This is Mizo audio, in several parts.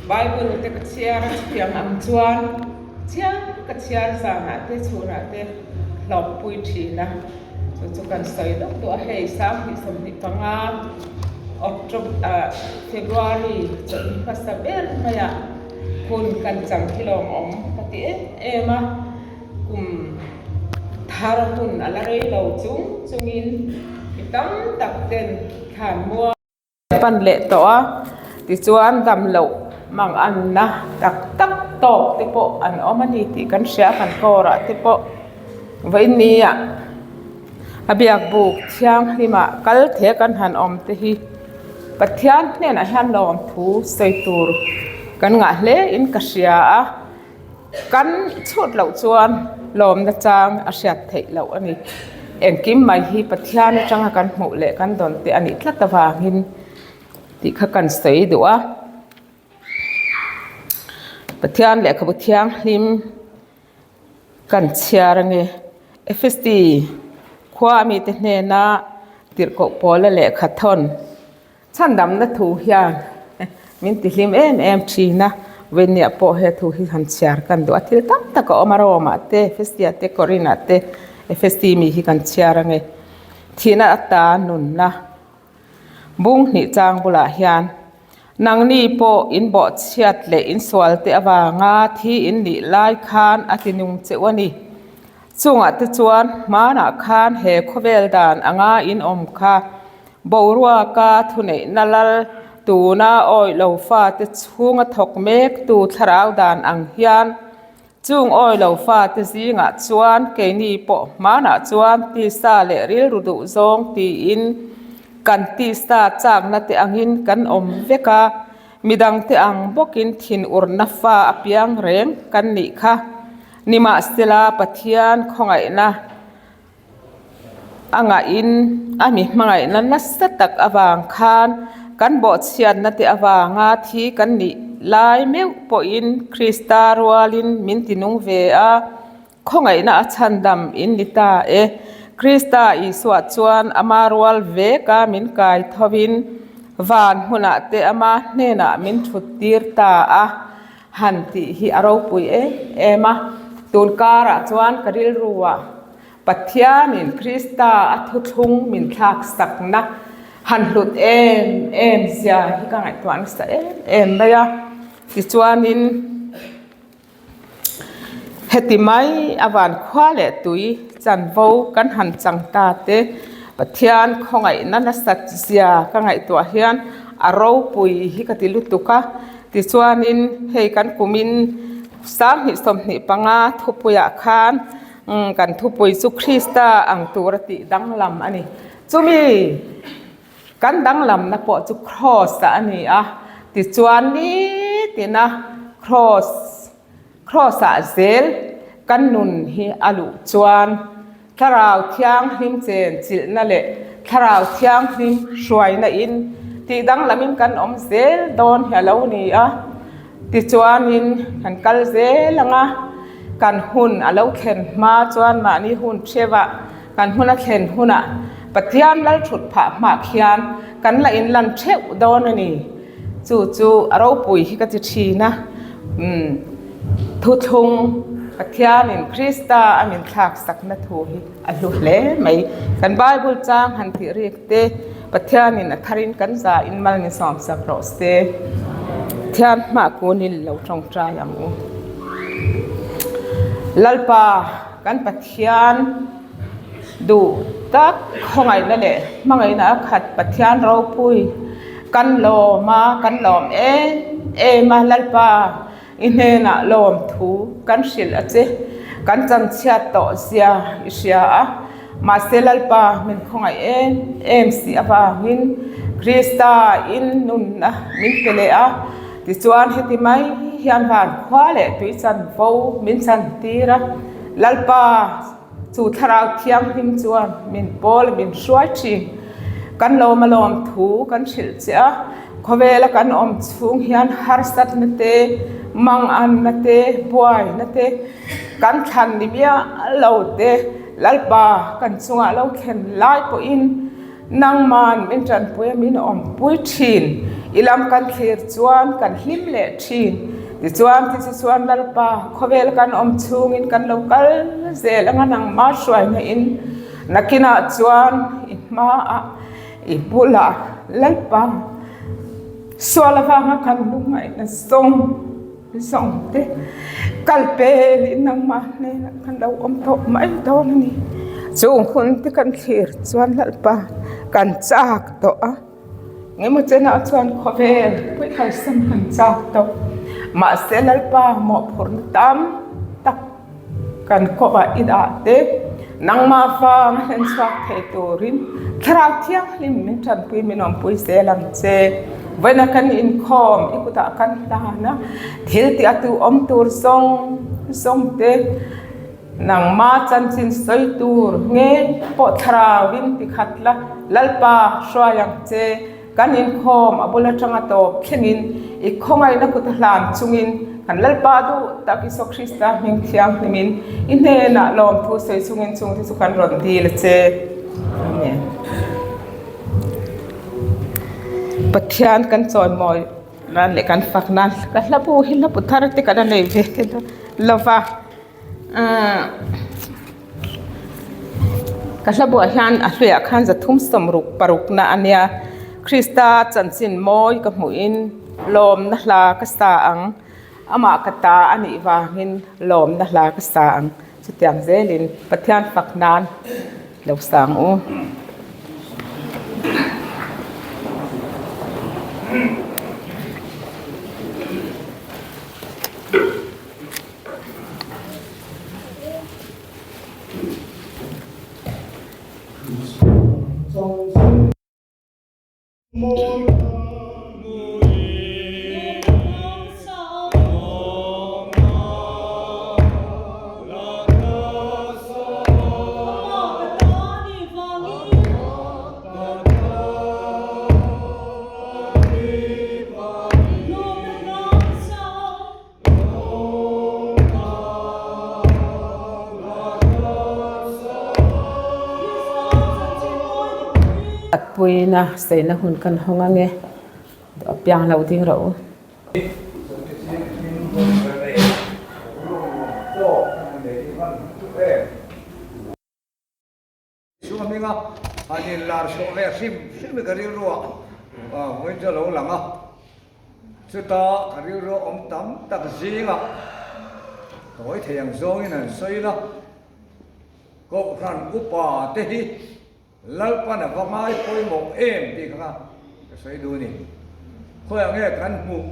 Bible te ka chhiar a chutiang ang chuan chiang ka chhiar zanah te chhunah te hlawkpui thin a, chu chu kan sawi deuh duh a hei 2025 October ah February chawlhni hmasa ber maiah hun kan chang hi lawmawm ka ti em em a kum thar hun a la rei lo chung chungin mi tam tak ten thlan mual pan leh tawh a tichuan dam loh mang anna tak tak tawk te pawh an awm a ni tih kan hria kan kawrah te pawh vawinia a biak buk thianghlimah kal thei a kan han awm te hi Pathian hnenah hian lawmthu sawi tur kan ngah hle in ka hria a. Kan chhut loh chuan lawmna chang a hriat theih loh a ni. Engkim mai hi Pathian atanga kan hmuh leh kan dawn te a nih tlat avangin tih kha kan sawi duh a. Pathian lehkhabu thianghlim kan chhiar ange. Efesti khua a mite hnena tirhkoh pawla lehkha thawn. Chhandamna thu hian min ti hlim em em thin a, Venia pawh he thu hi han chhiar kan duh a, thil tam tak a awm a, Rome-ah te, Efesia te, Korin-ah te, Efesi mi hi kan chhiar ange. Thihna ata nunna bung hnih chang bulah hian nangni pawh in bawhchhiat leh in sual te avanga thi in nih lai khan a ti nung cheu a ni. Chungah te chuan hmanah khan he khawvel dan anga in awm kha Boruaka thuneihna lal tuna awih lo fate chhunga thawk mektu thlarau dan ang hian chung awih lo fate zingah chuan keini pawh hmanah chuan tisa leh rilru duh zawng tiin kan tisa chakna te angin kan awm vek a, midangte ang bawkin thinurna fa apiang reng kan nih kha. Nimahsela Pathian khawngaihna. A ngahin a mi hmangaihna nasa tak avang khan kan bawhchhiatna te avanga thi kan nih lai meuh pawhin Krista rualin min ti nung ve a, khawngaihna a chhandam in ni ta e. Krista Isua chuan ama rual veka min kai thovin van hmunah te ama hnenah min thut tir ta a han tih hi a ropui em em a. Tun karah chuan ka rilruah Pathianin Krista a thuthlung min thlak sakna han hlut em em zia hi ka ngaihtuah nasa em em mai a. Tichuanin heti mai a van khua leh tui chanvo kan han chang ta te Pathian khawngaihna nasat zia ka ngaihtuah hian a ropui hi ka ti lutuk a. Tichuanin hei kan kumin 2025 thupuiah khan Kan thupui chu Krista ang tura tih danglam a ni. Chumi kan danglamna pawh chu Kraws ah a ni a, tichuan nitina Kraws Kraws ah zel kan nun hi a luh chuan Thlarau Thianghlim chen chilhna leh Thlarau Thianghlim hruaina in tih danglamin kan awm zel dawn hi a lo ni a. Tichuanin kan kal zel ang a, kan hun a lo thlen hma chuan mahni hun hrevah kan hun a thlen hunah Pathian lal thut phah hmah khian kan la inlan theuh dawn a ni. Chu chu a ropui hi ka ti thin a, umm thuthlung Pathianin Krista a min thlak sakna thu hi a hlu hle mai. Kan Bible chang han tih rik te Pathianin a tharin kan za in mal ni sawmsak rawh se. Pathian hmah kunin lo tawngtai ang u. Lalpa kan Pathian duh tak khawngaihna leh hmangaihna a khat Pathian ropui kan lawm a, kan lawm em em a Lalpa. I hnenah lawmthu kan hrilh a che, kan chanchhiat tawh zia i hria a, mahse Lalpa min khawngaih em em si avangin Krista in nunna min pe leh a, tichuan heti mai hian van khua leh tui chanvo min chantir a, Lalpa. Chu thlarau thianghlim chuan min pawl min hruai thin. Kan lawm a lawm thu kan hrilh che a, khawvela kan awm chhung hian harsatna te, manganna te, buaina te, kan thlan ni miah lo te Lalpa kan chungah lo thlen lai pawhin Nangman min tanpui a min awmpui thin. I lam kan thlir chuan kan hlim leh thin. Tichuan, tichu chuan Lalpa, khawvel kan awm chhungin kan lo kal zel anga nangmah hruaina in nakinah chuan i hmaah i bulah Lalpa sual avanga kan lungngaihna zawng zawng te kal pelin nangmah hnenah kan lo awm tawh mai dawn a ni. Chung hun te kan thlir chuan Lalpa kan chak tawh a. Engemaw chenah chuan khawvel pui kalsan kan chak tawh. Mahse Lalpa mawhphurhna tam tak kan kawngah i dah te, nangmah vang a hlen chhuak thei turin Thlarau Thianghlim min tanpui min awmpui zel ang che. Vawiina kan inkhawm i kutah kan hlan a, thil tih a tu awm tur zawng zawng te, Nangma chanchin sawi tur nge pawh thlarauin tikhat la, Lalpa hruai ang che, kan inkhawm a bul atanga tawp thlengin i khawngaihna kut a hlan chungin kan Lalpa duh tak Isua Krista hming thianghlimin i hnenah lawmthu sawi chungin chungte chu kan rawn dil a che. Amen. Pathian kan chawimawi nan leh kan fak nan ka hla bu hi hla bu thar te kan la nei ve lova. Ka hla buah hian a hluiah khan 360 parukna a nia. Krista chanchin mawi ka hmuhin lawmna hla ka sa ang. Amah ka ta a nih vangin lawmna hla ka sa ang. Chutiang zelin Pathian fak nan lo sa ang u. Puina saina hun kan hawng ange apiang lo ding rawh u. Chu a hminga han inlar chhuah ve hrim hrim i ka rilruah vawiin chu a lo lang a, chuta ka rilru awm tam tak zingah tawi thei ang zawngin an sawi la, Kohhran upa te hi Lalpan a va ngai pawimawh em tih kha ka sawi duh a ni. Khawiah nge kan hmuh?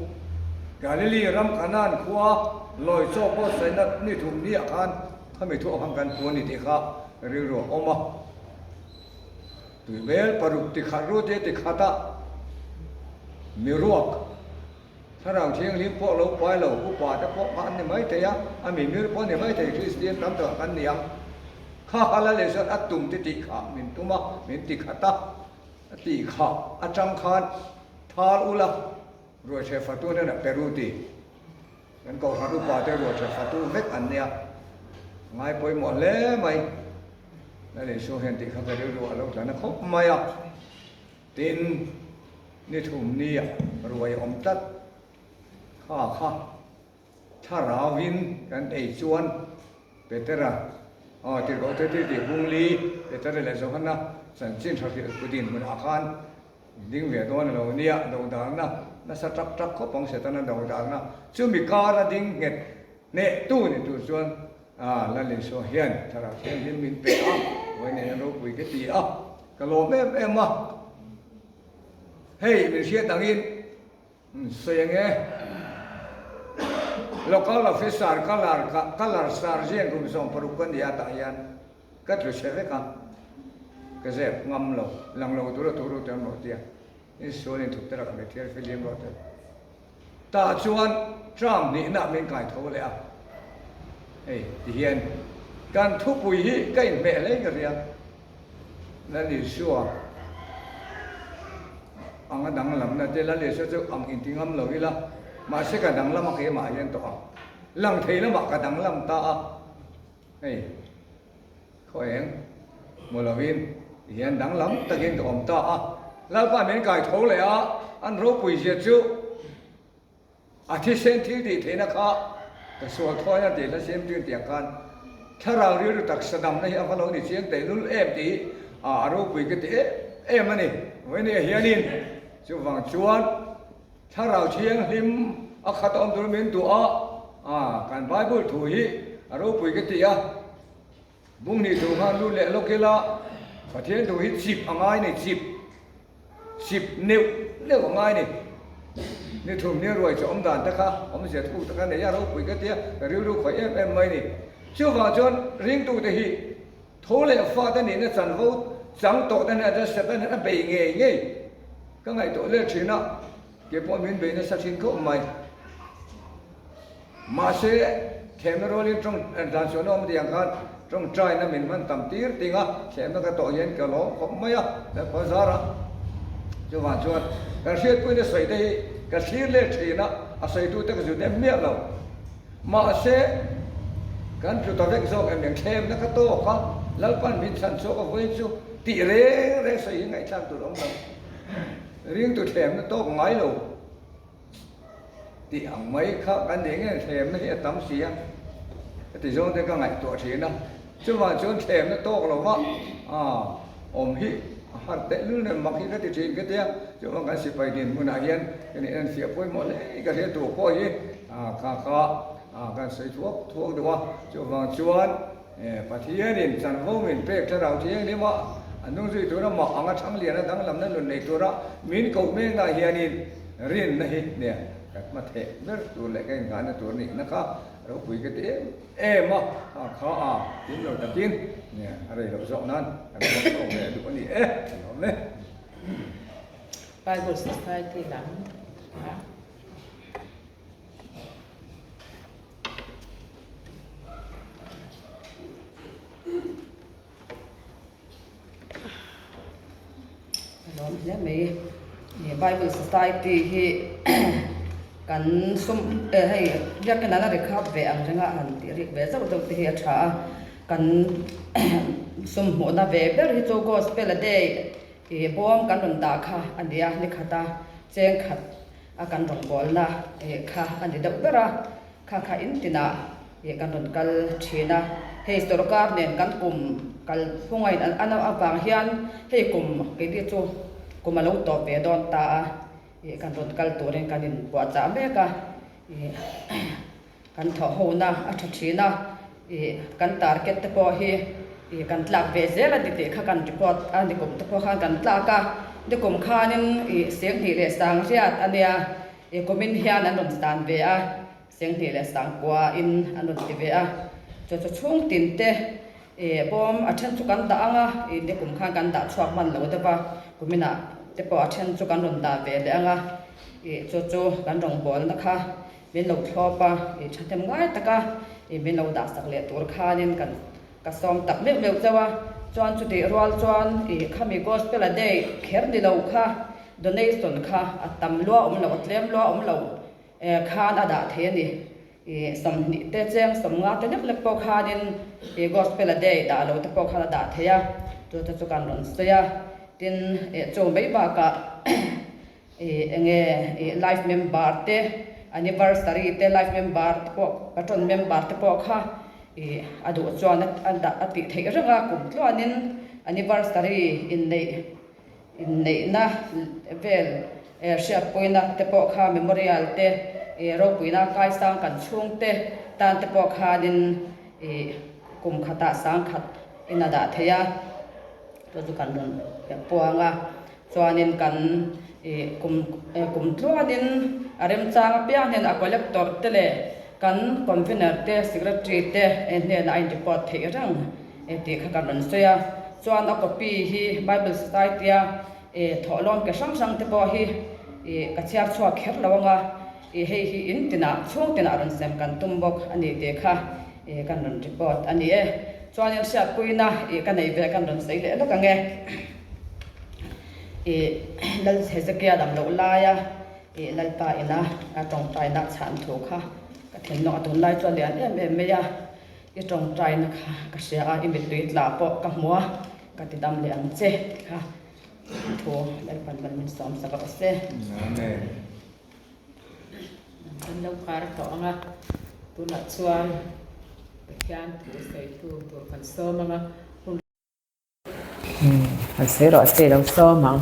Galili ram Kanaan khua lawi chaw pawh saina ni thum hniah khan khami thuah khan kan hmu a ni tih kha rilru a awm a. Tuihmel paruk tikhat rute tikhat a miruak Thlarau Thianghlim pawh lo pai lo, upa te pawh kha an ni mai thei a, a mimir pawh a ni mai thei, Kristian tam takah kan ni ang. Kha kha la leh chuan a tum te tih kha min tum a, min ti khat a, a tih kha atang khan thal ula ruaitheh fatu hnenah Peru ti. Kan kohhran upa te ruaitheh fatu vek an nia, ngai pawimawh hle mai. Lalisua hian tih kha ka rilru a lo tla na khawp mai a. Tin, ni thum nia ruai awm tlat kha kha thlarauin kan ei chuan Petera, aw tirhkoh te tir tih hung li Petera leh Johana chanchin tha hrilh pu dinhmunah khan ding ve dawn a lo nia, dodalna nasa tak tak khawp ang Setana dodalna chumi kara ding nghet hnehtu ni tur chuan Lal Isua hian thlarau thianghlim min pe a, vawiin hian ropui ka ti a. Ka lawm em em a, hei min hriat angin sawi ang e, Local Officer ka lar ka lar sergeant kum 60 ka ni a tah hian ka tlu chhe vek a, ka zep ngam lo, lang lo tura turu te an rawh tia, insual inthup te lakah mithial filim rawh te. Tah chuan term hnihna min kai tho leh a, hei ti hian kan thupui hi ka inhmeh hle ka hria, Lal Isua anga danglamna te, Lal Isua chu ang inti ngam lo ila, mahse ka danglam a keimah hian tawh ang, lang thei lamah ka danglam ta a, hei. Khaw eng hmu lovin ti hian danglam takin ka awm ta a. Lalpa min kai tho leh a, an ropui zia chu a thisen thil tih theihna kha ka sual thawi a tih hla siam thin tiang khan thlarau rilru taksa damna hi a va lo ni chiang tehlul em tih a ropui ka ti em em a ni. Vawinia hianin chuvang chuan Thlarau Thianghlim a khat awm tur min duh a, a kan Bible thu hi a ropui ka ti a, bung hnih thu khan lut leh lawk ila Pathian thu hi chip a ngai ni, chip, chip neuh neuh a ngai ni. Ni thum ni ruai chu awm dan te kha awmzia thu te kha nei a ropui ka ti a, ka rilru khawih em em mai ni. Chuvang chuan ringtute hi Tho leh fate nihna chanvo chang tawh te hnenah chuan Satan hian a bei ngei ngei ka ngaihtuah leh thin a, kei pawh min bei nasa thin khawp mai. Mahse, thlemna rualin tawng dan suahna awm tih ang khan tawngtaina min hman tam tir ting a, thlemna ka tawh hian ka lawm khawp mai a, Lalpa zara. Chuvang chuan kan hriatpuina sawi te hi ka thlir leh thin a, a sawitute ka zut em miah lo. Mahse, kan tlu ta vek zawk em em thlemna ka tawk a, Lalpan min chhan chhuak a vawiin chu tih reng reng sawi hi ngaihthlak tur awm lo. Ringtu thlemna tawk ngai lo tih ang mai kha kan nih nge thlemna hi a tam si a, heti zawng te ka ngaihtuah thin a. Chuvang chuan thlemna tawk lo va awm hi a har tehlul nen mak hi ka ti thin ka tia, chuvang kan sipai dinhmunah hian ka nih en fiah pawimawh hle ka hria tur pawh hi kha kha kan sawi thuak thuak duh a, chuvang chuan Pathianin chanvo min pek thlarau thianghlim a, a hnung zui tura mah anga Thangliana danglamna nun nei tura min koh meknah hianin rinna hi nia kan hma theh ber tur leh ka innghahna tur nihna kha Ropui ka ti em em a, a kha a kim lo takin a rei loh zawk nan kan rawn tawk leh duh a ni e, a lawm e. Bible Society lam a. A lawm hle mai ih bible society hi kan sum eh hei biakin an a ri khap ve ang renga han tih rik ve zauh zauh te hi a tha a kan sum hmuhna ve ber hi chu gospel a day ih bawm kan rawn dah kha a ni a ni khat a cheng khat a kan rawngbawlna ih kha a ni deuh ber a kha kha in tinah. Ih kan rawn kal thin a, hei sorkar nen kan kum kal phung a in an avang hian hei kum keini chu kum a lo tawp ve dawn ta a, ih kan rawn kal turin kan in puahchah mek a, ih kan thawh ho na a tha thin a, ih kan target te pawh hi ih kan tlak ve zel a ni tih kha kan report a ni kum te pawh khan kan tlak a, nikum khanin ih senghnih leh sangriat a nia ih kumin hian an rawn tan ve a. Senghnih leh Sangkua in an rawn ti ve a, chu chu chhung tin te ih bawm a then chu kan dah ang a, ih nikum khan kan dah chhuak hman lo deuh a, kuminah te pawh a then chu kan rawn dah ve leh ang a, ih chu chu kan rawngbawlna kha min lo thlawp a, ih thahnem ngai tak a, ih min lo dah sak leh tur khanin kan ka sawm tak meuh meuh chauh a, chuan chutih rual chuan ih khami gospel a day kher ni lo kha donation kha a tam lua awm lo a tlem lua awm lo. Khan a dah thei a ni. Ih 20 te cheng 50 te lek lek pawh khanin ih gospel a day dah lo te pawh khan a dah thei a, chu te chu kan rawn sawi a. Tin, ih chu mai bakah ih eng nge ih life member te anniversary te life member te pawh patron member te pawh kha ih a duh chuan a dah a tih theih reng a kum tluanin anniversary inneih Inneihna vel hriatpuina te pawh kha memorial te ropuina kaisang kan chhungte tan te pawh khanin ih kum khatah sangkhat in a dah thei a, chu chu kan rawn puang a, chuanin kan ih kum kum tluanin a remchang apiang hian a collector te leh kan convener te secretary te hnenah a in report theih reng. Tih kha kan rawn sawi a, chuan a copy hi Bible Society a thawhlawm ke hrang hrang te pawh hi ka chhiar chhuak kher lo ang a, hei hi in tinah chhung tinah rawn sem kan tum bawk a ni tih kha kan rawn report a ni e. Chuanin hriatpuina ka nei ve kan rawn sawi leh lawk ang e. Lal Hezekia dam loh laia Lalpa ina a tawngtaina chhan thu kha ka thinlung a tunlai chu a lian em em mai a. I tawngtaina kha ka hria a, i mittui tla pawh ka hmu a, ka ti dam leh ang che tih kha. Thu Lalpan mal min sawm sak rawh se. Amen. Kan lo kar tawh ang a, tunah chuan Pathian thu sawitu tur kan sawm ang a, hun Kan sawi rawh se lo sawm ang.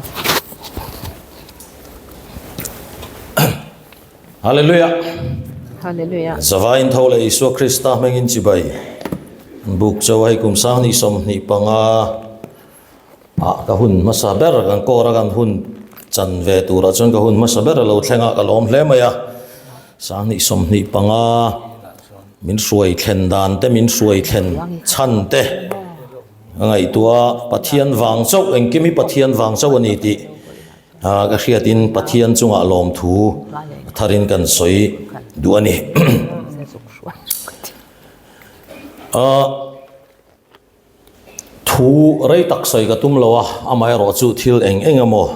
Hallelujah. Hallelujah. Zavain tho leh Isua Krista hmengin chibai. Buk chaw hei kum 2025 ah ka hun hmasa ber kan kawr a kan hun chan ve turah chuan ka hun hmasa ber a lo thleng a ka lawm hle mai a 2025 min hruai thlen dan te min hruai thlen chhan te a ngaihtuah a Pathian vang chauh engkim hi Pathian vang chauh a ni tih ah ka hriatin Pathian chungah lawmthu a tharin kan sawi duh a ni ah. Thu rei tak sawi ka tum lo a, amaherawh chu thil eng eng emaw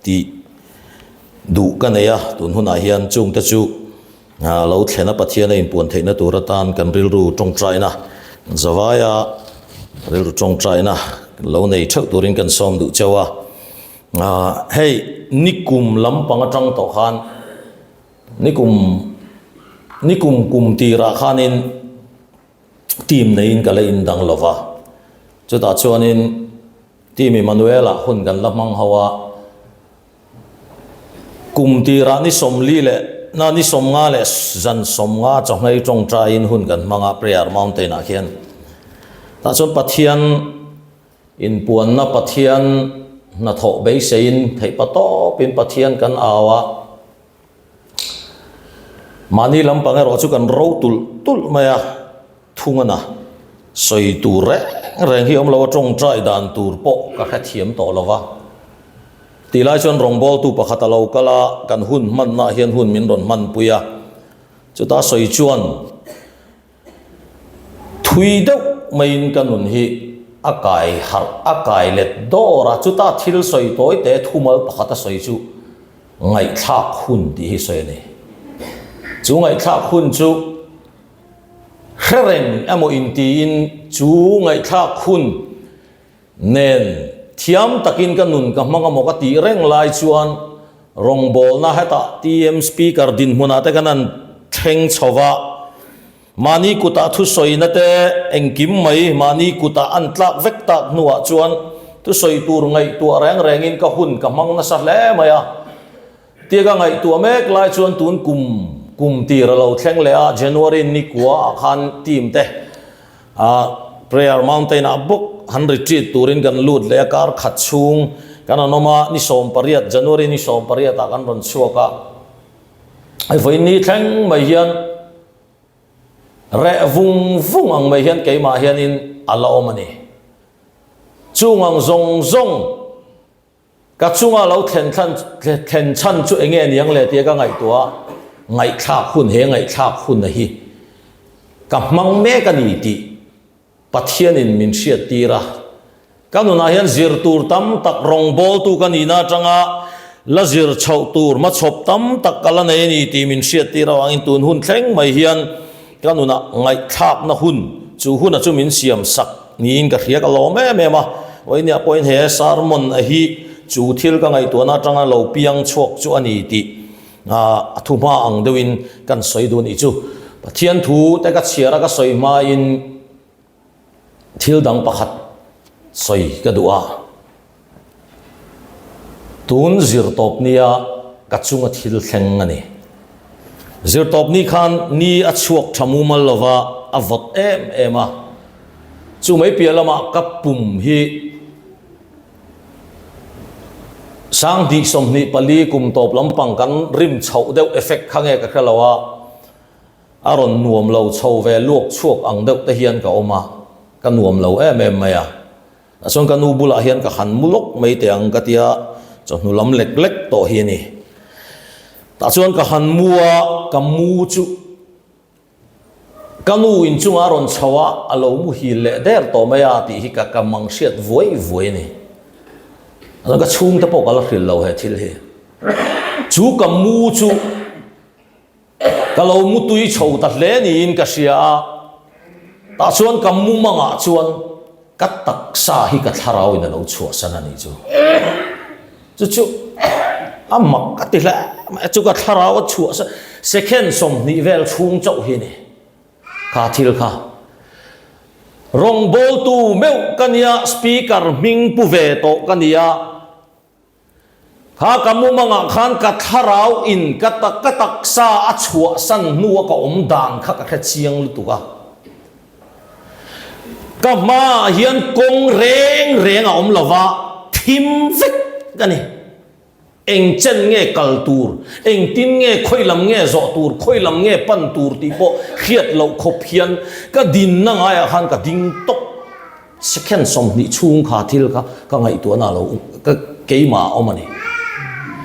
tih duh ka nei a, tun hunah hian chungte chu lo thlen a Pathian a inpuan theihna tur atan kan rilru tawngtaina zavaia rilru tawngtaina lo nei theuh turin kan sawm duh cheu a. Hei nikum lampang atang tawh khan nikum nikum kum tirah khanin Team neiin ka la indang lo va, chutah chuanin Team Emmanuel-ah hun kan la hmang ho a, kum tirah ni sawmli leh na ni sawmnga leh zan sawmnga chawhmei tawngtaiin hun kan hmang a Prayer Mountain-ah khian. Tah chuan Pathian inpuanna Pathian hnathawh beiseiin theihpa tawpin Pathian kan au a, Mahni lampang erawh chu kan ro tulh tulh mai a, thungana sawi tur reng reng hi awm lo a, tawngtai dan tur pawh ka hrethiam tawh lo va. Tih lai chuan rawngbawltu pakhat a lo kal a, kan hun hmannaah hian hun min rawn hmanpui a, chuta sawi chuan thui deuh maiin ka nun hi a kai harh, a kai let dawr a, chuta thil sawi tawi te thumal pakhat a sawi chu Ngaihthlak hun tih hi sawi a ni. Chu ngaihthlak hun chu hre reng emaw intiin chu ngaihthlak hun nen thiam takin ka nun ka hmang emaw ka tih reng lai chuan rawngbawlna hetah TM Speaker dinhmunah te kan han thleng chho va. Mahni kutah thusawina te engkim mai mahni kutah an tlak vek tak hnuah chuan thusawi tur ngaihtuah reng rengin ka hun ka hmang nasa hle mai a. Tia ka ngaihtuah mek lai chuan tun kum kum tir a lo thleng leh a, January nikua ah khan team te ah Prayer Mountain ah bawk han retreat turin kan lut leh a, kar khat chhung kan han awm a, ni 18 January ni 18 ah kan rawn chhuak a, hei vawiin ni thleng mai hian Reh vung vung ang mai hian keimah hianin a la awm a ni. Chung ang zawng zawng ka chunga lo thlen thlan thlen chhan chu enge niang le tia ka ngaihtuah a, ngaihthlak hun he ngaihthlak hun a hi ka hmang mek a ni tih Pathianin min hriattir a, ka nunah hian zir tur tam tak rawngbawltu ka nihna atanga la zir chhoh tur hmachhawp tam tak ka la nei a ni tih min hriattir avangin tun hun thleng mai hian ka nunah ngaihthlakna hun chu huna chu min siam sak niin ka hria ka lawm em em a. Vawinia pawhin he sermon a hi chu thil ka ngaihtuahna atanga lo piang chhuak chu a ni tih a thuhma ang deuhin kan sawi duh nih chu. Pathian thu te ka chhiar a ka sawi hmain thil dang pakhat sawi ka duh a. Tun zirtawp nia ka chunga thil thleng a ni. Zirtawp ni khan ni a chhuak tha mumal lova a vawt em em a. Chu mai piah lamah ka pum hi 2024 kum tawp lampang kan rim chhoh deuh effect kha nge ka hre lo a, a rawn nuam lo chho ve luak chhuak ang deuh te hian ka awm a, ka nuam lo em em mai a. Tah chuan ka nu bulah hian ka han mu lawk mai teh ang ka tia, chawhnu lam lek lek tawh hi a ni. Tah chuan ka han mu a, ka mu chu. Ka nu in chunga a rawn chho a, a lo muhil leh der tawh mai a tih hi ka ka mang hriat vuai vuai a ni. Chuan ka chhungte pawh ka la hrilh lo he thil hi. Chu ka mu chu ka lo mutui chho ta hle niin ka hria a, tah chuan ka mumangah chuan ka taksa hi ka thlarau in a lo chhuahsan a nih chu. Chu chu a mak a ti hle mai a, chu ka thlarau a chhuah sa second 20 vel chhung chauh hi a ni kha thil kha. Rawngbawltu meuh ka nia, speaker hming pu ve tawh ka nia. Kha ka mumangah khan ka thlarau in ka ka taksa a chhuahsan hnua ka awm dan kha ka hre chiang lutuk a. Ka hmaah hian kawng reng reng a awm lova, thim vek a ni. Eng chen nge kal tur, engtin nge khawi lam nge zawh tur, khawi lam nge pan tur tih pawh hriat loh khawp hian ka dinna ngaiah khan ka ding tawp. Second 20 chhung kha thil kha ka ngaihtuahna lo ka keimah a awm a ni.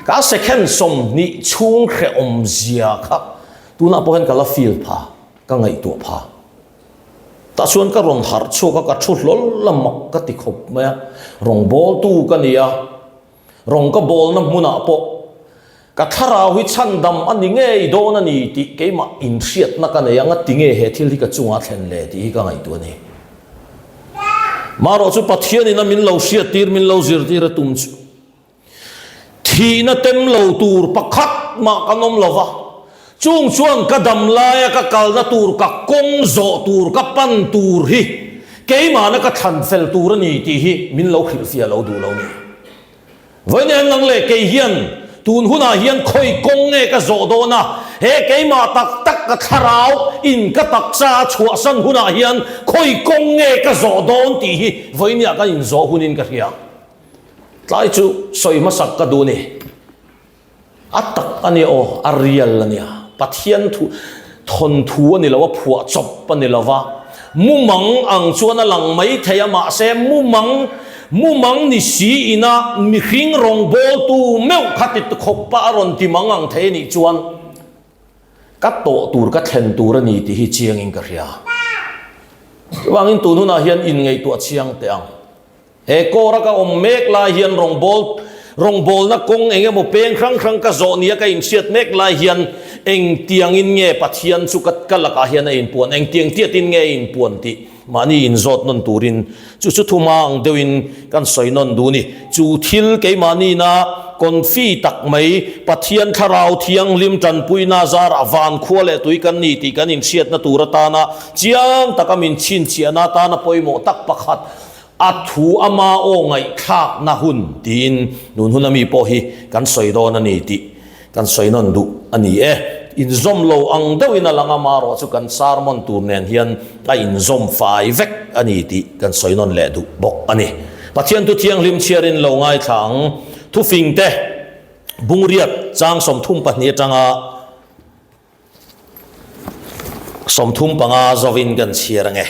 Ka second 20 chhung hrehawm zia kha tunah pawh hian ka la feel pha, ka ngaihtuah pha. Tah chuan ka rawn harh chhuak a, ka thu hlawl a mak ka ti khawp mai a, rawngbawltu ka ni a. Rawng ka bawlna hmunah pawh ka thlarau hi chhandam a ni ngei dawn a ni tih keimah inhriatna ka nei ang a, tinge he thil hi ka chungah thlen le tih hi ka ngaihtuah a ni. Marawh chu Pathianin a min lo hriattir, min lo zirtir a tum chu thihna tem lo tur pakhat mah kan awm lo va, chung chuan ka dam laia ka kalna tur, ka kawng zawh tur, ka pan tur hi keimahna ka thlan fel tur a ni tih hi min lo hrilhfiah lo duh lo ni. Vawiin nang leh kei hian tun hunah hian khawi kawng nge ka zawh dawn a, he keimah tak tak ka thlarau in ka taksa a chhuahsan hunah hian khawi kawng nge ka zawh dawn tih hi vawiiniah kan inzawh hunin ka hria. Tlai chu sawi hmasak ka duh ni. A tak a nia aw, a real a nia. Pathian thu, thawnthu a ni lo a, phuah chawp a ni lo va. Mumang ang chuan a lang mai thei a, mahse mumang, mumang ni si ina mihring rawngbawltu meuh kha ti khawp a rawn ti mang ang thei a nih chuan ka tawh tur, ka thlen tur a ni tih hi chiangin ka hria. Chuvangin tun hunah hian inngaihtuah chiang teh ang. He kawra ka awm mek lai hian rawngbâwl, rawngbâwlna kawng eng emaw peng hrang hrang ka zawh nia ka inhriat mek lai hian engtiangin nge Pathian chu ka ka lakah hian a inpuan, engtiang tiatin nge a inpuan tih mahni inzawt nawn turin chu chu thuma ang deuhin kan sawi nawn duh ni. Chu thil keimahniina confi tak mai Pathian Thlarau Thianghlim tanpuina zarah van khua leh tui kan ni tih kan inhriatna tur atana chiang taka min chhinchhiahna atana pawimawh tak pakhat A thu ama aw ngaihthlakna hun tiin nun hun ami pawh hi kan sawi dawn a ni tih kan sawi nawn duh a ni e. Inzawm lo ang deuhin a lang a, marawh chu kan sermon tur nen hian a inzawm fai vek a ni tih kan sawi nawn leh duh bawk a ni. Pathian thu thianghlim chhiarin lo ngaithla ang. Thufingte Bungriat chang 32 atanga 35 zawin kan chhiar ange.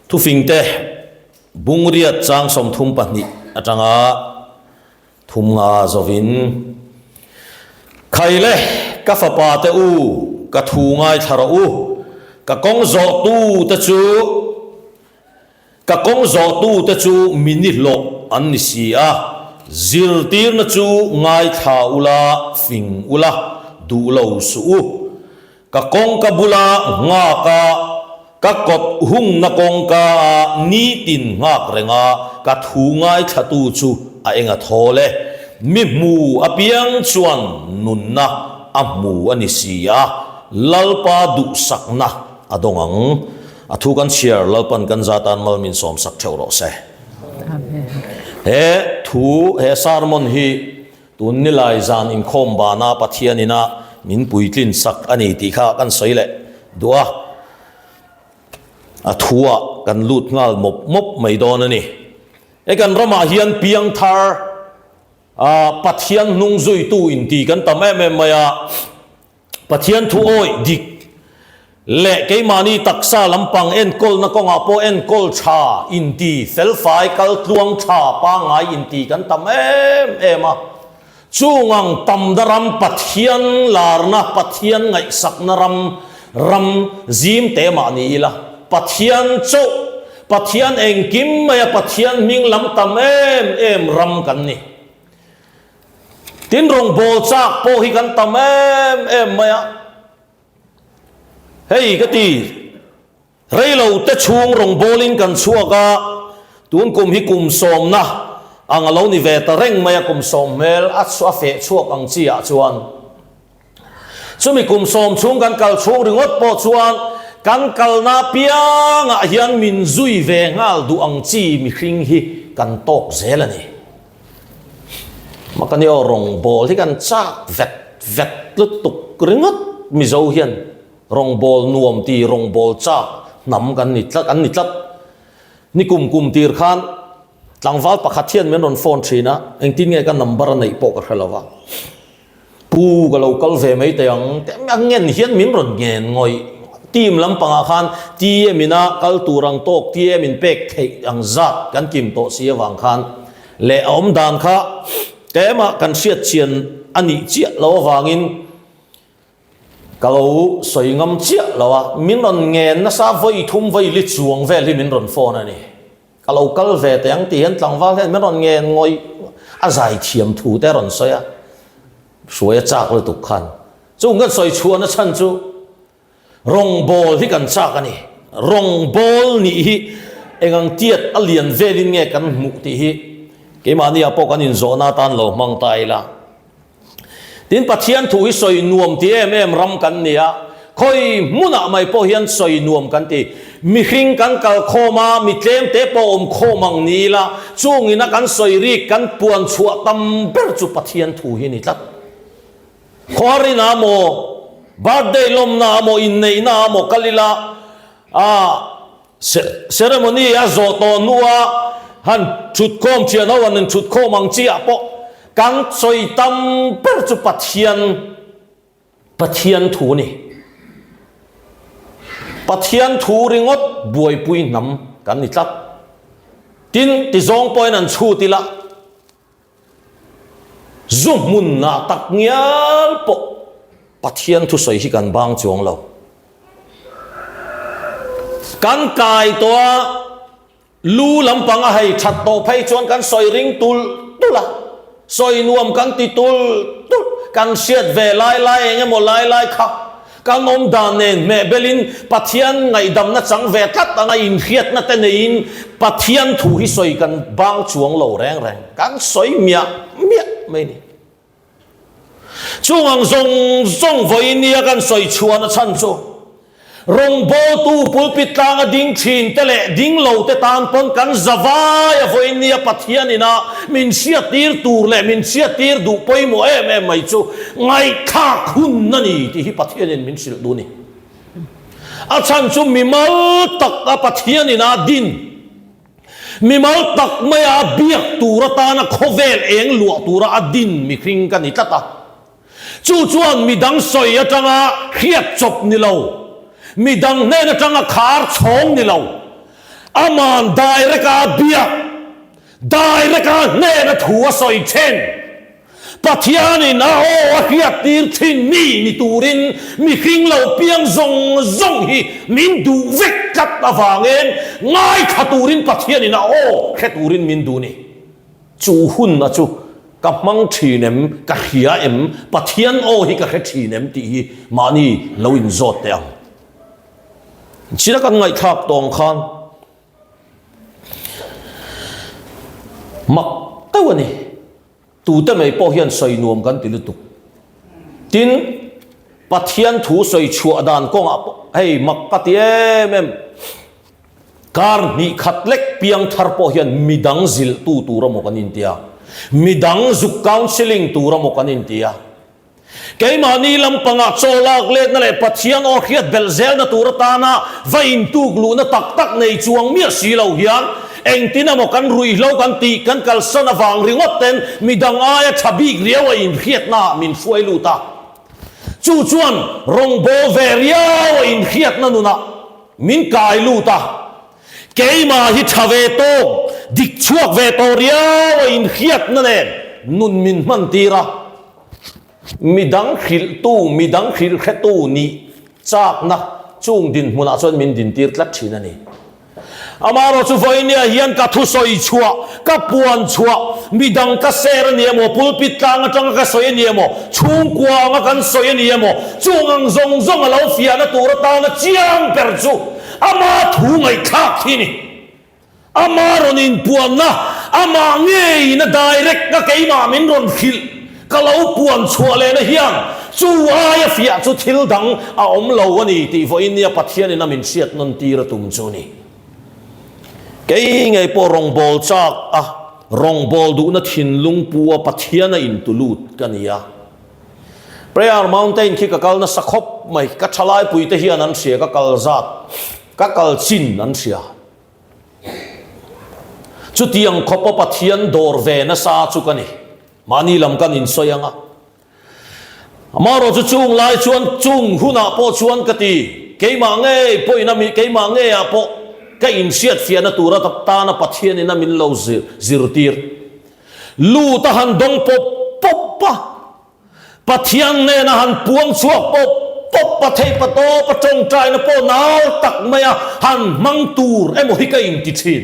Thufingte Bungriat chang 32 atanga thum nga zawin Khaile ka fapa te u ka thu ngaithla rawh u ka kawng zawhtu te chu Ka kawng zawhtute chu mi nihlawh an ni si a, zirtirna chu ngaithla ula, fing ula, duh lo suh u. Ka kawngka bula nghak a, ka kawt hungna kawngka a nitin nghak reng a, ka thu ngaithlatu chu a eng a thawl e. Mi hmu apiang chuan nunna a hmu a ni si a, Lalpa duhsakna a dawng ang. A thu kan chhiar Lalpan kan za tan mal min sawm sak theuh rawh se. He thu, he sermon hi tun nilai zan inkhawm bana Pathian ina min puitlin sak a ni tih kha kan sawi leh duh a. A thu ah kan lut nghal mawp mawp mai dawn a ni. He kan ramah hian piangthar ah Pathian hnung zuitu inti kan tam em em mai a. Pathian thu awih dik leh keimahni taksa lampang enkawlna kawngah pawh enkawl tha inti felfai kaltluang tha pangngai inti kan tam em em a. Chung ang tamna ram Pathian larna, Pathian ngaihsakna ram, ram zim te mah ni ila, Pathian chauh, Pathian engkim maia Pathian hming lam tam em em ram kan ni. Tin rawngbâwl châk pawh hi kan tam em em mai a, hei ka ti, rei lo te chhung rawngbâwlin kan chhuak a, tun kum hi kum sawmna Ang a lo ni ve ta reng mai a kum sawm hmel a a feh chhuak ang chi ah chuan. Chumi kum sawm chhung kan kal chhung ringawt pawh chuan kan kalna piangah hian min zui ve nghal duh ang chi mihring hi kan tawk zel a ni. Makani aw rawngbawl hi kan chak vet vet lutuk ringawt Mizo hian rawngbawl nuam ti rawngbawl chak hnam kan ni tlat an ni tlat. Ni kum kum tir khan tlangval pakhat hian min rawn phone thin a, engtin nge ka number a neih pawh ka hre lo va. Pu ka lo kal ve mai teh ang teh a ngen hian min rawn ngen ngawih. Team lampangah khan TM ina kal tur ang tawk TM in pek theih ang zat kan kim tawh si avang khan leh a awm dan kha tlema kan hriat chian a nih chiah lo avangin Ka lo sawi ngam chiah lo a, min rawn ngen nasa vawi thum vawi li chuang vel hi min rawn phone a ni. Ka lo kal ve teh ang tih hian tlangval hian min rawn ngen ngawih a zai thiam thu te a rawn sawi a, hruai a chak lutuk khan. Chung kan sawi chhuahna chhan chu rawngbawl hi kan chak a ni. Rawngbawl nih hi engang tiat a lian velin nge kan hmuh tih hi keimahni ah pawh kan inzawhna atan lo hmang ta ila. Tin, Pathian thu hi sawi nuam ti em em ram kan ni a, khawi hmunah mai pawh hian sawi nuam kan ti. Mihring kan kal khawm a, mi tlem te pawh awm khawm ang ni ila, chungina kan sawi rik, kan puan chhuah tam ber chu Pathian thu hi ni tlat. Khawharina maw, birthday lawmna maw, inneihna maw kal ila, ah, Ceremony a zawh tawh hnua han thutkhawm thian ho han inthutkhawm ang chiah pawh kan sawi tam ber chu Pathian Pathian thu a ni. Pathian thu ringawt buaipui hnam kan ni tlat. Tin, tizawng pawhin an chhut ila. Zu hmunah tak ngial pawh Pathian thusawi hi kan bang chuang lo. Kan kai tawh a, lu lampang a hei that tawh phei chuan kan sawi ring tulh tulh a, sawi nuam kan ti tulh tulh, kan hriat ve lai lai eng emaw lai lai kha Kan awm dan nen hmeh belin Pathian ngaihdamna chang ve tlat anga inhriatna te neiin Pathian thu hi sawi kan bang chuang lo reng reng. Kan sawi miah miah mai ni. Chung ang zawng zawng vawiin nia kan sawi chhuahna chhan chu rawngbawltu pulpit tlanga ding thin te leh ding lo te tan pawn kan zavaia vawiin nia Pathian ina min hriattir tur leh min hriattir duh pawimawh em em mai chu Ngaihthlak hun a ni tih hi Pathianin min hrilh duh a ni. A chhan chu mimal tak a Pathianin a din, mimal tak maia a biak tur atana khawvel eng luah tura a din mihring ka ni tlat a. Chu chuan midang sawi atanga hriat chawp ni lo, midang hnen atanga khar chhawng ni lo, aman direct a biak, direct a hnena thu a sawi then, Pathianin a aw a hriattir thin mi ni turin mihring lo piang zawng zawng hi min duh vek tlat avangin ngaithla turin Pathianin a aw hre turin min duh ni. Chu hunna chu ka hmang thin em, ka hria em, Pathian aw hi ka hre thin em tih hi mahni lo inzawt teh ang. China kan ngaihthlak tawng khan mak deuh a ni. Tute mai pawh hian sawi nuam kan ti lutuk. Tin, Pathian thu sawi chhuah dan kawngah pawh hei mak ka ti em em. Kar hnih khat lek piang thar pawh hian midang zilhtu tur amaw kan intia, midang zuk counselling tur amaw kan intia. Keimahni lampangah chaw lak letna leh Pathian aw hriat belh zelna tur atana va intuk luhna tak tak nei chuang miah si lo hian engtin emaw kan ruihhlo kan tih kan kalsan avang ringawt ten midang aia tha bik riau a inhriatnaah min hruai lut a. Chu chuan rawngbâwl ve riau a inhriatna nunah min kai lut a. Keimah hi tha ve tawk, dik chhuak ve tawh riau a inhriatna nen nun min hmantir a. Midang hrilhtu, midang hrilhretu nih chakna chung dinhmunah chuan min dintir tlat thin a ni. Amaherawh chu vawinia hian ka thusawi chhuah, ka puan chhuah, midang ka ser a ni emaw, pulpit tlang atanga ka sawi a ni emaw, chhungkua anga kan sawi a ni emaw, chung ang zawng zawng a lo fiahna tur atana chiang ber chu ama thu ngaihthlak hi a ni. Ama rawn inpuanna, amah ngeiin a direct a keimah min rawn hrilh ka lo puan chhuah lehna hian chu aia fiah chu thil dang a awm lo a ni tih vawiin nia Pathianin a min hriat nawn tir a tum chu a ni. Kei ngei pawh rawngbâwl châk a, rawngbâwl duhna thinlung pu a Pathian a intulut ka ni a. Prayer Mountain khi ka kal nasa khawp mai, ka ṭhalaipuite hian an hria ka kal zat, ka kal chin an hria. Chutiang khawpa Pathian dawr ve nasa chu ka ni. Mahni lam kan insawi ang a. Amaherawh chu chung lai chuan chung hunah pawh chuan ka ti, keimah ngei pawhin a mi, keimah ngeiah pawh ka inhriatfiahna tura tana Pathianin a min lo zirtir. Lut a han dawng pawp pawp a. Pathian hnena han puang chhuak pawp pawp a theih pa tawp a tawngtaina pawh nal tak maia han hmang tur emaw hi ka inti thin.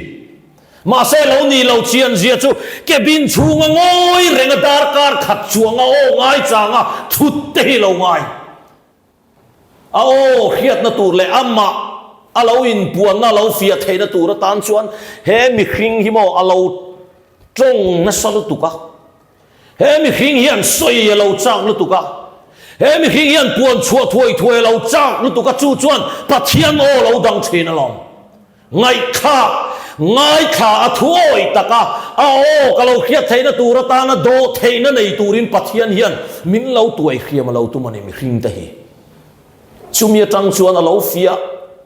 Mahse lo ni lo chian zia chu cabin chhunga ngawi renga darkar khat chuanga aw ngaichanga thut te hi lo ngai. A aw hriatna tur leh amah a lo inpuanna a lo fiah theihna tur atan chuan he mihring hi maw a lo tawng nasa lutuk a, he mihring hian sawi a lo chak lutuk a, he mihring hian puan chhuah thuai thuai a lo chak lutuk a, chu chuan Pathian aw lo dang thin alawm. Ngaihthlak, ngaithla a thuawi taka a aw ka lo hriat theihna tur atana dawh theihna nei turin Pathian hian min lo tuai hriam a lo tum a ni mihring te hi. Chumi atang chuan a lo fiah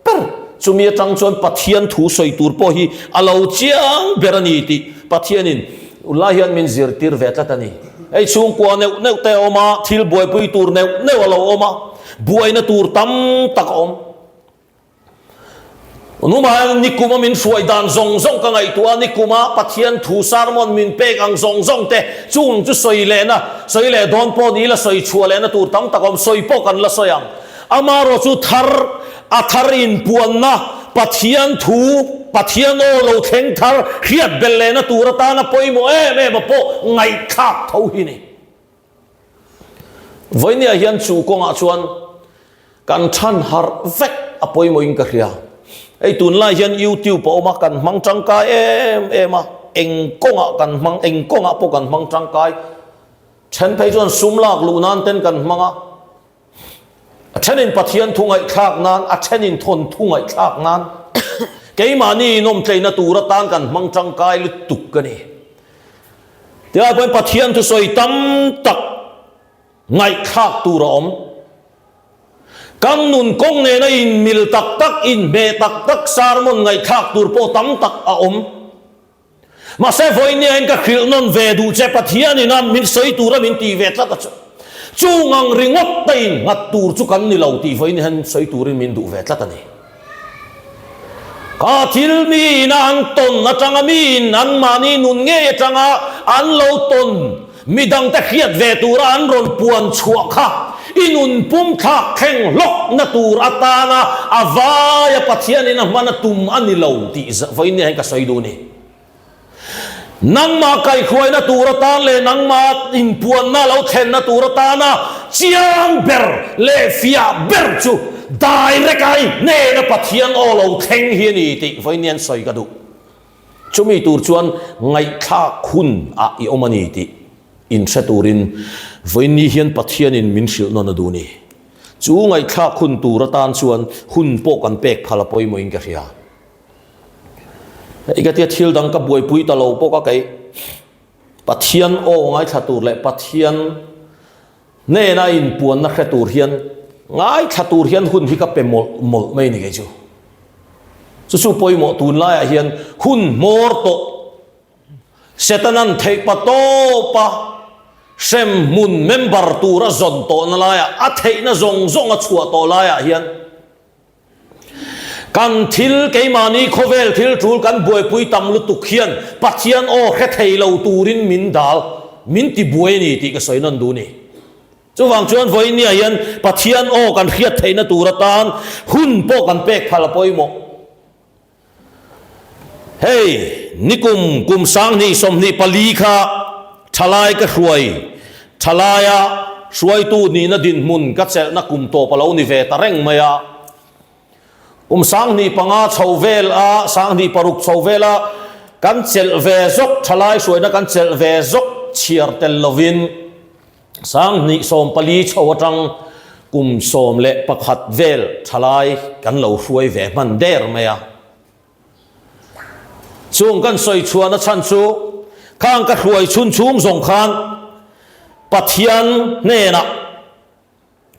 ber, chumi atang chuan Pathian thu sawi tur pawh hi a lo chiang ber a ni tih Pathianin tunlai hian min zirtir ve tlat a ni. Hei chhungkua neuh neuh te a awm a, thil buaipui tur neuh neuh a lo awm a, buaina tur tam tak a awm. Numah nikuma min hruai dan zawng zawng ka ngaihtuah a, nikuma Pathian thu sermon min pek ang zawng zawng te chung chu sawi lehna, sawi leh dawn pawh ni ila sawi chhuah lehna tur tam tak awm, sawi pawh kan la sawi ang. Amaherawh chu thar, a thar inpuanna, Pathian thu, Pathian aw lo thleng thar hriat belh lehna tur atana pawimawh em em a pawh ngaihthlak tho hi ni. Vawinia hian chu kawngah chuan kan than harh vek a pawimawhin ka hria. Hei tunlai hian YouTube a awm a, kan hmang tangkai em em a, eng kawngah kan hmang, eng kawngah pawh kan hmang tangkai. Then phei chuan sum lak luh nan ten kan hmang a. A thenin Pathian thu ngaihthlak nan, a thenin thawn thu ngaihthlak nan keimahni inawmtleina tur atan kan hmang tangkai lutuk a ni. Tilai pawhin Pathian thusawi tam tak ngaihthlak tur a awm. Kan nun kawng nena inmil tak tak, inhmeh tak tak sermon ngaihthlak tur pawh tam tak a awm. Mahse vawinia in ka hrilh nawn ve duh che Pathian ina min sawi tura min tih ve tlat a chu. Chung ang ringawt te in nghat tur chu kan ni lo tih vawiin hian sawi turin min duh ve tlat a ni. Kha thil mi ina an tawn atanga mi in an mahni nun ngei atanga an lo tawn Midangte hriat ve tura an rawn puan chhuah kha i nun pum thlak thleng hlawkna tur atana a vaia Pathianin a hman a tum a ni lo tih vawiin hian ka sawi duh a ni. Nangmah kaihhruaina tur atan leh nangmah inpuanna lo thlenna tur atana chiang ber leh fiah ber chu direct a i hnena Pathian aw lo thleng hi a ni tih vawiin hian sawi ka duh. Chumi tur chuan ngaihthlak hun ah i awm a ni tih inhre turin vawiinni hian Pathianin min hrilh nawn a duh ni. Chu ngaihthlak hun tur atan chuan hun pawh kan pek phal a pawimawhin ka hria. Hei ka tia thil dang ka buaipui ta lo bawk a kei Pathian aw ngaithla tur leh Pathian Hnena inpuanna hre tur hian ngaithla tur hian hun hi ka pe mawlh mawlh mai ni kei chu. Chu chu pawimawh tunlaiah hian hun hmawr tawh Setanan theih pa tawpa hremhmun member tura zawn tawhna laiah a theihna zawng zawng a chhuah tawh laiah hian Kan thil keimahni khawvel thil tul kan buaipui tam lutuk hian Pathian aw hre thei lo turin min dal, min ti buai a ni tih ka sawi nawn duh a ni. Chuvang chuan vawinia hian Pathian aw kan hriat theihna tur atan hun pawh kan pek phal a pawimawh. Hei, nikum kum 2024 kha thalai ka hruai, thalaia hruaitu nihna dinhmun ka chelhna kum tawp a lo ni ve ta reng mai a. Kum 2005 chho vel a, 2006 chho vel a kan chelh ve zawk, thalai hruaina kan chelh ve zawk chhiar tel lovin 2014 chho atang kum 11 vel thalai kan lo hruai ve hman der mai a. Chung kan sawi chhuahna chhan chu khang ka hruai chhun chhung zawng khan Pathian hnenah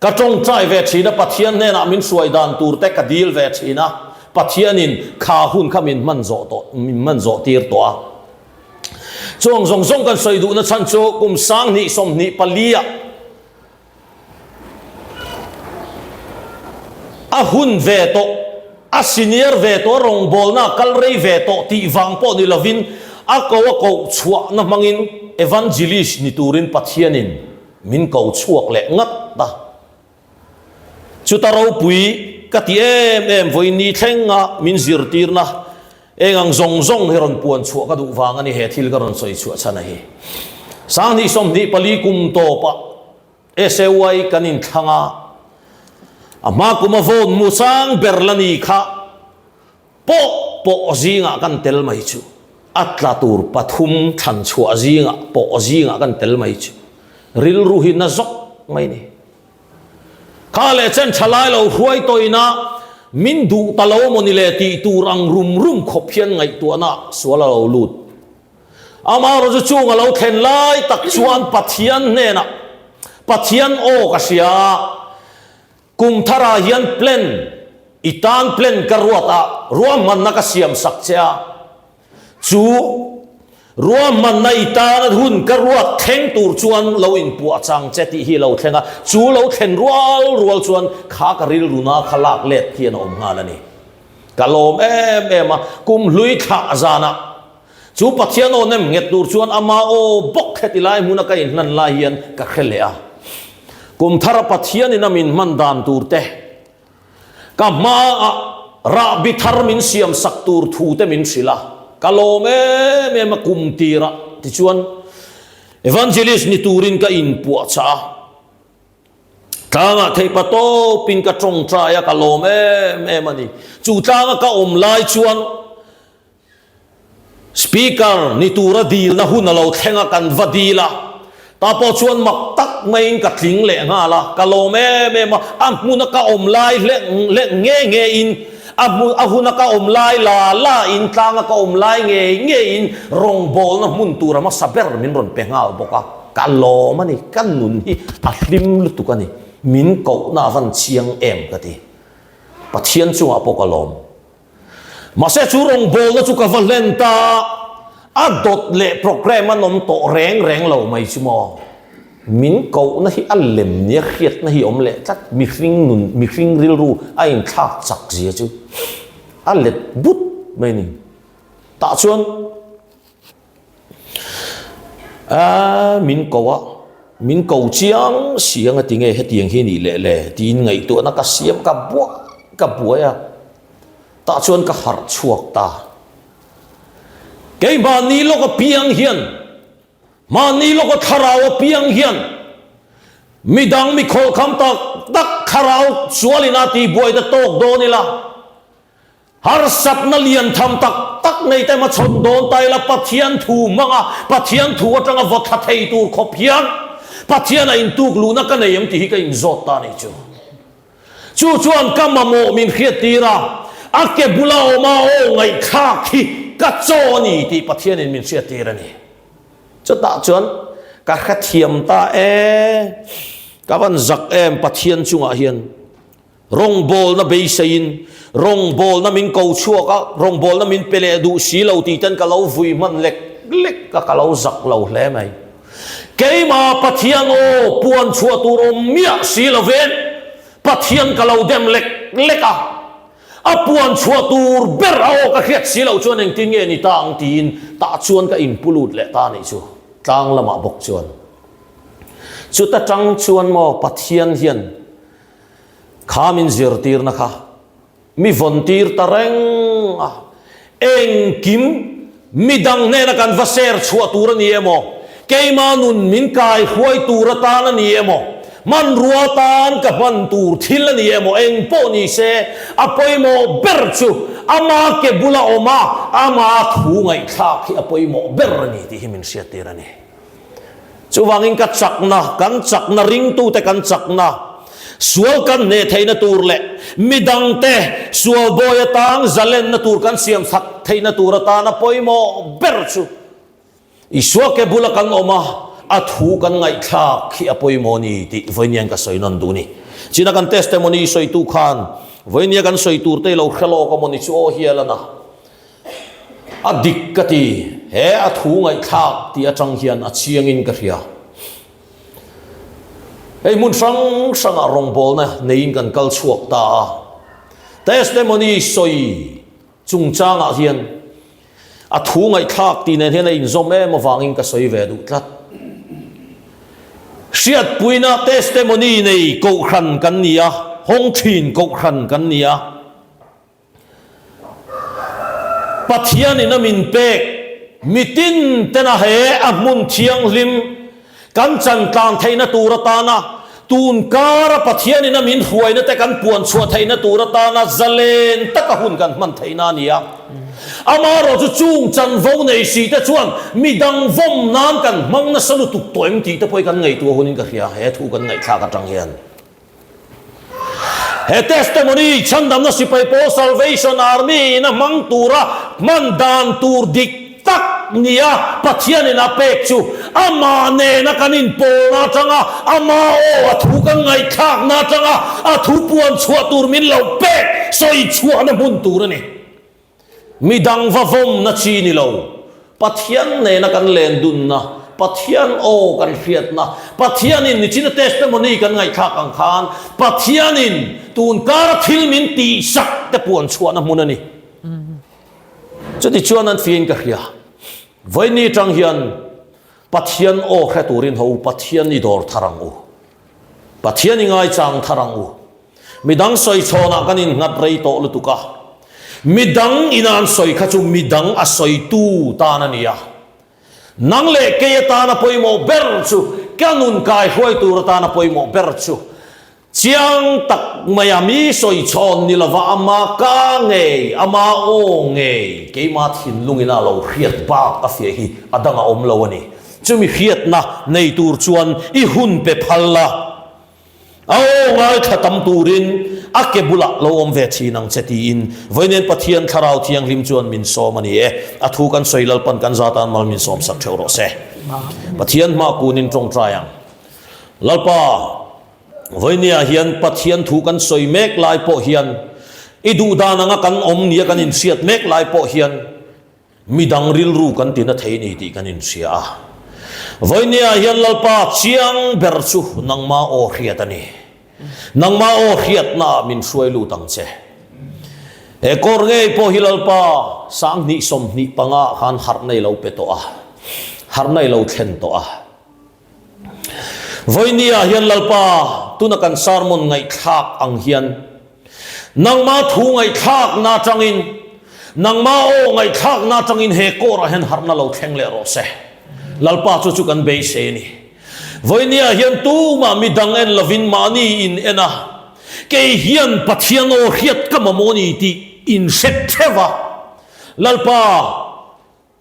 ka tawngtai ve thin a, Pathian hnenah min hruai dan tur te ka dil ve thin a, Pathianin kha hun kha min hman zawh tawh, min hman zawh tir tawh a. Chung zawng zawng kan sawi duhna chhan chu kum 2024 ah A hun ve tawh, a senior ve tawh, a rawngbawlna a kal rei ve tawh tih vang pawh ni lovin a ko a koh chhuahna hmangin evangelist ni turin Pathianin min ko chhuak leh ngat a. Chuta ropui ka ti em em vawiin thlenga min zirtirna eng ang zawng zawng hi rawn puan chhuah ka duh vang a ni he thil ka rawn sawi chhuah chhan a hi. 2024 kum tawpah SAY kan inthlang a, a hma kuma vawn mu sang ber la ni kha pawh pawh zingah kan tel mai chu, a tla tur pathum thlan chhuah zingah pawh zingah kan tel mai chu rilru hi na zawk mai ni. Kha leh chen thalai lo hruai tawina min duh ta lo maw ni le tih tur ang rum rum khawp hian ngaihtuahna sual a lo lut. Amaherawhchu chu chung a lo thlen lai tak chuan Pathian hnenah Pathian aw ka hria a, kum tharah hian plan i tan plan ka ruat a, ruahmanna ka siam sak che a, chu ruahmanna i tan hun ka ruat thleng tur chuan lo inpuah chang che tih hi a lo thleng a, chu lo thlen rual rual chuan kha ka rilruna kha lak let hian a awm nghal a ni. Ka lawm em em a, kum hlui thlah zanah Chu Pathian aw nem nghet tur chuan ama aw bawk heti lai hmuna ka inhlan lai hian ka hre leh a. Kum thara Pathianin a min hman dan tur te, ka hmaah rahbi thar min siam sak tur thu te min hrilh a, ka lawm em em a kum tirah tichuan Evangelist ni turin ka inpuahchah a. Tlangah theihpa tawpin ka tawngtai a, ka lawm em em a ni. Chu tlanga ka awm lai chuan Speaker ni tura dilna hun a lo thleng a, kan va dil a. Tah pawh chuan mak tak maiin ka tling leh nghal a, ka lawm em em a. A hmuna ka awm lai hlek hlek nge nge in, a hmun a huna ka awm lai la la in, tlanga ka awm lai ngei ngei in rawngbawlna hmun tura hmasa ber min rawn pe nghal bawk a. Ka lawm a ni, ka nun hi a hlim lutuk a ni, min kohna a van chiang em ka ti. Pathian chungah pawh ka lawm. Mahse chu rawngbawlna chu ka va hlen ta a, a dawt leh programme an awm tawh reng reng lo mai chu maw. Min kohna hi a lem nia hriatna hi awm leh tlat, mihring nun, mihring rilru a inthlak chak zia chu a let but mai a ni. Tah chuan Aaa min ko a, min ko chiang si ang a ti nge hetiang hi nih leh le tiin ngaihtuahna ka siam ka buai ka buai a, tah chuan ka harh chhuak ta. Kei mahni lawk apiang hian, mahni lawk a thlarau apiang hian midang mi khawlkham tak tak thlarau sualin a tihbuai ta tawk dawn ila, Harsatna lian tham tak tak nei te hmachhawn dawn ta ila Pathian thu hmanga Pathian thu atanga vaw thla thei tur khawp hian Pathian a intuk luhna ka nei em tih hi ka inzawt ta a nih chu. Chu chuan ka mamawh min hriattir a, a ke bula awma aw ngaihthlak hi ka chaw a ni tih Pathianin min hriattir a ni. Chutah chuan ka hrethiam ta e, ka van zak em Pathian chungah hian. Rawngbawlna beiseiin, rawngbawlna min ko chhuak a, rawngbawlna min pe leh duh si lo tih ten ka lo vui hman lek lek a, ka lo zak lo hle mai. Keimah Pathian aw puan chhuah tur awm miah si lovin Pathian ka lo dem lek lek a, a puan chhuah tur ber a aw ka hriat si loh chuan engtin nge ni ta ang tiin tah chuan ka inpu lut leh ta a nih chu, tlang lamah bawk chuan. Chuta tang chuan maw Pathian hian Kha min zirtirna kha mi vawntir ta reng a, engkim midang hnena kan va share chhuah tur a ni emaw, keima nun min kai hruai tur atan a ni emaw, Hmanrua tan ka hman tur thil a ni emaw eng pawh ni se, a pawimawh ber chu ama ke bula awm a, ama thu ngaihthlak hi a pawimawh ber a ni tih hi min hriattir a ni. Chuvangin ka chakna, kan chakna, ringtute kan chakna, sual kan hneh theihna tur leh midangte sual bawi atang zalenna tur kan siam chak theihna tur atana pawimawh ber chu Isua ke bula kan awm a, a thu kan ngaihthlak hi a pawimawh a ni tih vawinia ka sawi nawn duh a ni. China kan testimony sawitu khan vawinia kan sawi tur te i lo hre lawk a maw ni chu aw hial a na. A dik ka ti, he a thu ngaihthlak tih atang hian a chiangin ka hria. Hei hmun hrang hrangah rawngbawlna neiin kan kal chhuak ta a, testimony sawi chungchangah hian A thu ngaihthlak tih nen hian a inzawm em avangin ka sawi ve duh tlat. Hriatpuina testimony nei kohhran kan ni a, hawng thin kohhran kan ni a. Pathianin a min pek mitin tena he a hmun thianghlim Kan chantlang theihna tur atana tun kara Pathianin a min hruaina te kan puan chhuah theihna tur atana zalen taka hun kan hman theihna a ni a. Amaherawh chu chung chanvo nei si te chuan midang vawm nan kan hmang nasa lutuk tawh em tih te pawh hi kan ngaihtuah hunin ka hria he thu kan ngaihthlak atang hian. He testimony chhandamna sipai pawl Salvation Army in a hmang tura hman dan tur dik tak nia Pathianin a pek chu amah nena kan inpawlna atanga ama aw a thu kan ngaihthlakna atanga a thu puan chhuah tur min lo pek sawi chhuahna hmun tur a ni. Midang va vawmna chi ni lo, Pathian nena kan len dunna, Pathian aw kan hriatna, Pathianin nichina testimony kan ngaihthlak ang khan Pathianin tun kara thil min tihsak te puan chhuahna hmun a ni. Chuti chuan an fiahin ka hria. Vawiini atang hian Pathian aw hre turin ho Pathian i dawr thar ang u. Pathian i ngaichang thar ang u. Midang sawi chhawnah kan innghat rei tawh lutuk a, midang ina an sawi kha chu midang a sawitu tan a ni a. Nang leh kei atana pawimawh ber chu, ka nun kaihruai tur atana pawimawh ber chu, chiang tak maia mi sawi chhawn ni lova ama ka ngei, ama aw ngei, keima thinlungina lo hriat bak a fiah hi a dang a awm lo a ni. Chumi hriatna nei tur chuan i hun pe phal la. A aw ngaithla tam turin a ke bulah lo awm ve thin ang che tiin Vawiin Pathian Thlarau Thianghlim chuan min sawm a ni e. A thu kan sawi Lalpan kan za tan mal min sawm sak theuh rawh se. Pathian hma kunin tawngtai ang. Lalpa, Vawinia hian Pathian thu kan sawi mek lai pawh hian i duhdan anga kan awm nia kan inhriat mek lai pawh hian Midang rilru kan ti na thei ni tih kan inhria a. Vawinia hian Lalpa chiang ber chu nangma aw hriat a ni. Nangma aw hriatnaah min hruai lut ang che. He kawr ngei pawh hi Lalpa 20 25 ah khan harhna i lo pe tawh a, harhna i lo thlen tawh a. Vawinia hian Lalpa tuna kan sermon ngaihthlak ang hian nangma thu ngaihthlakna atangin, nangma aw ngaihthlakna atangin he kawrah hian harhna lo thleng leh rawh se. Lalpa chu chu kan beisei a ni. Vawinia hian tumah midang en lovin mahni in en a, kei hian Pathian aw hriat ka mamawh a ni tih in hre theuh a. Lalpa.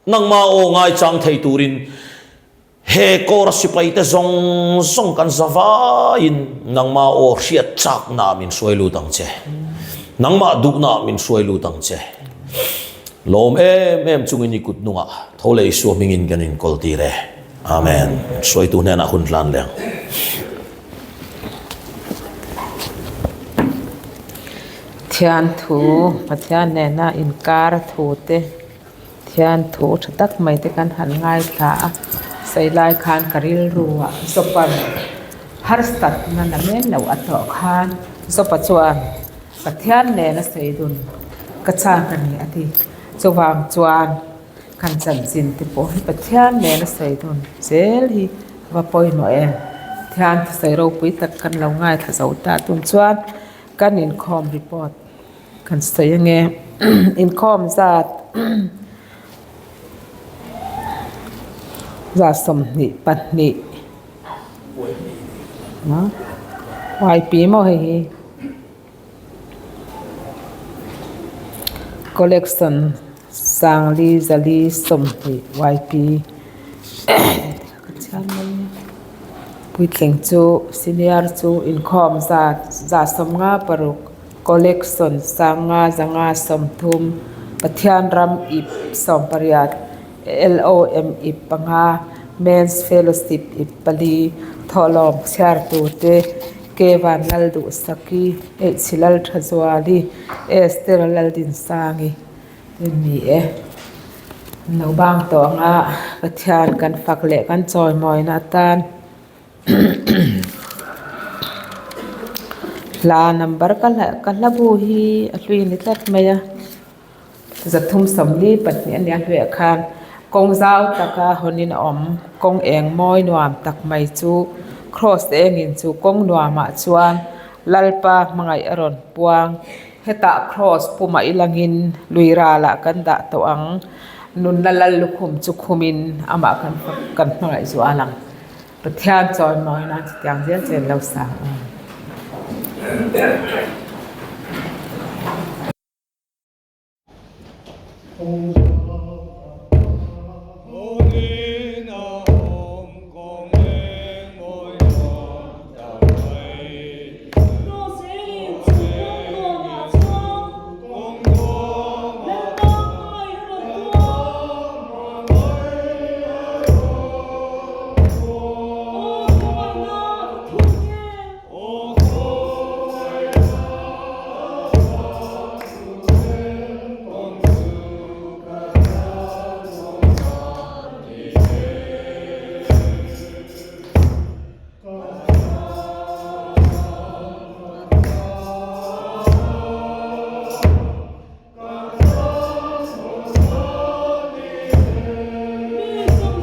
Nangmah aw ngaichang thei turin he kawra sipaite zawng zawng kan za vaiin nangmah aw hriat chaknaah min hruai lut ang che. Nangmah duhnaah min hruai lut ang che. Lawm em em chungin i kut nungah tho leh Isua hmingin kan inkawl tir e. Amen. Hruaitu hnenah hun hlan leh ang. Pathian thu, Pathian nena inkar thu te. Thian thu tha tak mai te kan han ngaithla a, sawi lai khan ka rilru ah Zopa harsat na la men loh a tawh khan Zopa chuan Pathian nen a sawi dun ka chak a ni a ti. Chuvang chuan kan chanchin te pawh hi Pathian nen a sawi dun zel hi a va pawimawh em. Thian thusawi ropui tak kan lo ngaithla zo ta tum chuan kan inkhawm report. Kan sawi ange inkhawm zat 22. YP maw hei hi collection sangli zali 20 YP puitling chu senior chu inkhawm zat 56 collection 5530 Pathian ram ip 18 LOM ip panga Men's Fellowship ip pali thawhlawm chhiar turte Kevan Lalduhsaki H Lalthazuali Esther Laldinsangi te ni e. An lo bang tawh ang a Pathian kan fak leh kan chawimawina atan hla number ka ka hla bu hi a hlui ni tlat mai a. 342 a nia hluiah khan kawng zau taka hawnin a awm kawng eng mawi nuam tak mai chu cross engin chu kawng nuamah chuan lalpa hmangaih a rawn puang hetah cross pumah i langin lui ralah kan dah tawh ang nunna lal lukhum chu khumin amah kan kan hmangaih zual ang Pathian chawimawi nan chutiang zel chen lo sang ang.